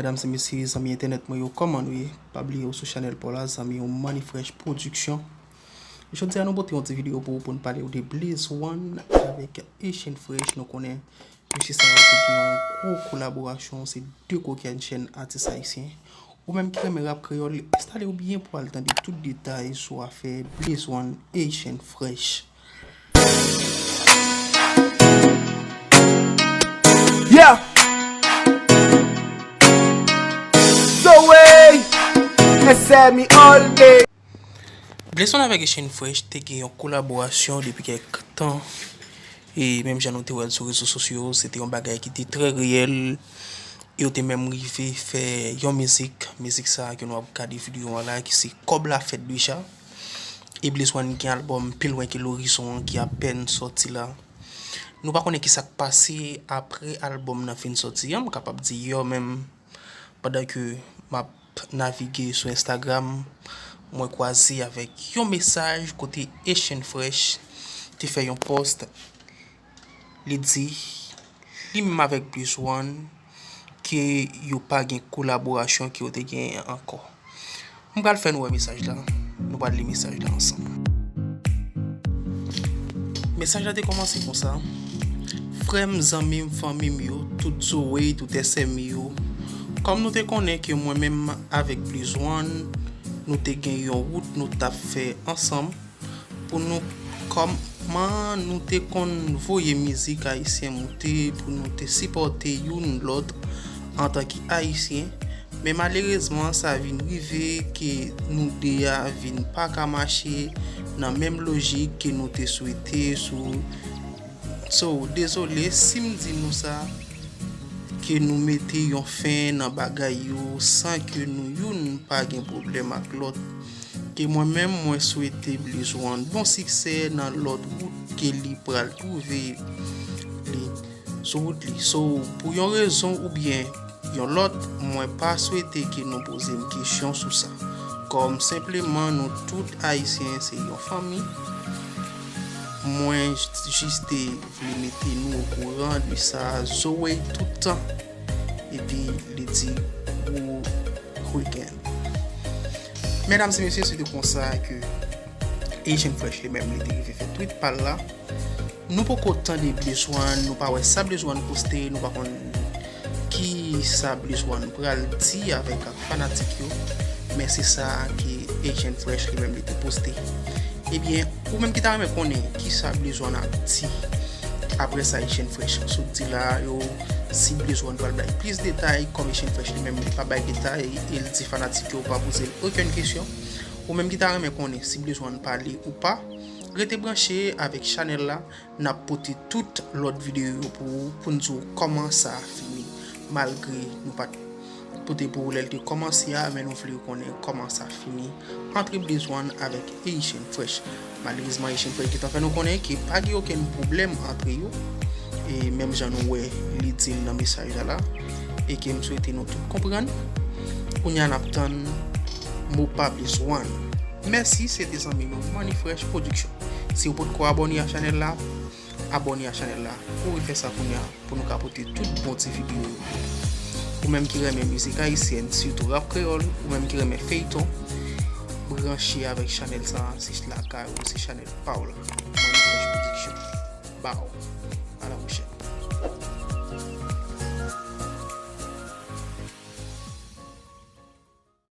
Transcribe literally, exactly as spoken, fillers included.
Medam e mesye, zanmi entènèt mwen yo, kòman nou ye? Pa bliye w sou chanèl pa w la, zanmi w Money Fresh Production. Jodi a nou pote yon ti videyo pou ou, pou n pale w de Blaze One avèk Haitian Fresh. Nou konnen mesye sa yo te gen yon gwo kolaborasyon, se de kokennchenn atis ayisyen. Ou menm ki renmen rap kreyòl, enstale w byen pou al tande tout detay sou afè Blaze One, Haitian Fresh. Yeah. Zoe, S M E all day. Blaze One avèk Haitian Fresh te gen yon kolaborasyon depi kèk tan. E menm jan nou te wè l sou rezo sosyo, se te yon bagay ki te trè reyèl. E yo te menm rive fè yon mizik. Mizik sa a ke nou ap gade videyo an la, ki se Kòb la fèt deja. E Blaze One gen albòm Pi lwen ke lorizon an ki apèn sòti la. Nou pa konnen ki sa k pase apre albòm nan fin sòti an, m kapab di yo menm, pandan ke m ap navige sou Instagram, mwen kwaze avèk yon mesaj kote Haitian Fresh te fè yon post. Li di, li menm avèk Blaze One, ke yo pa gen kolaborasyon ke yo te genyen ankò. M pral fè nou wè mesaj la. Nou pral li mesaj la ansanm. Mesaj la te kòmanse konsa. Frè m, zanmi m, fanmi m yo, tout Zoe, tout S M E yo. Kòm nou te konnen ke mwen menm avèk Blaze One, nou te gen yon wout nou t ap fè ansanm. Pou nou, kòman nou te konn voye mizik ayisyen moute pou nou te sipòte youn lòt antanke ayisyen, men malerezman sa vin rive ke nou de a vin pa ka mache nan menm lojik ke nou te swete sou. So, dezole si m di nou sa, ke nou mete yon fen nan bagay yo san ke nou youn pa gen pwoblèm ak lòt. Ke mwen menm mwen swete Blaze One bon siksè nan lòt wout ke li pral twouve li sou wout li. So, pou yon rezon oubyen yon lòt, mwen pa swete ke nou poze m kesyon sou sa. Kòm senpleman nou tout ayisyen se yon fanmi, mwen jis te vle mete nou okouran de sa Zoe toutan. Epi li di gwo weekend. Medam e mesye, se te konsa ke Haitian Fresh li menm li te rive fè tweet pa l la. Nou poko tande Blaze One, nou pa wè sa Blaze One poste, nou pa konn ki sa Blaze One pral di avèk ak fanatik yo. Men se sa ke Haitian Fresh li menm li te poste. Ebyen, ou menm ki ta renmen konnen ki sa Blaze One ap di apre sa Haitian Fresh sot di la yo, si Blaze One pral bay plis detay, kòm Haitian Fresh li menm li pa bay detay e l di fanatik yo pa poze l okenn kesyon. Ou menm ki ta renmen konnen si Blaze One pale ou pa, rete branche avèk chanèl la, n ap pote tout lòt videyo yo pou ou, pou n di w kòman sa fini, malgre nou pa t pote pou ou lè l te kòmanse a, men nou vle konnen kòman sa fini antre Blaze One avèk Haitian Fresh. Malerezman, Haitian Fresh gentan fè nou konnen ke pa gen okenn pwoblèm antre yo, e menm jan nou wè li di l nan mesaj la la, e ke m swete nou tout konprann. Kounye a n ap tann mo pa Blaze One. Mèsi, se te zanmi nou Money Fresh Production. Si w potko abòne a chanèl la, abòne a chanèl la. Kouri fè sa kounye a pou nou ka pote tout bon ti videyo yo. Ou menm ki renmen mizik ayisyèn, sitou rap kreyòl, ou menm ki renmen feyton, branche avèk chanèl sa a, se lakay ou, se chanèl pa w la. Money Fresh Production. Bow.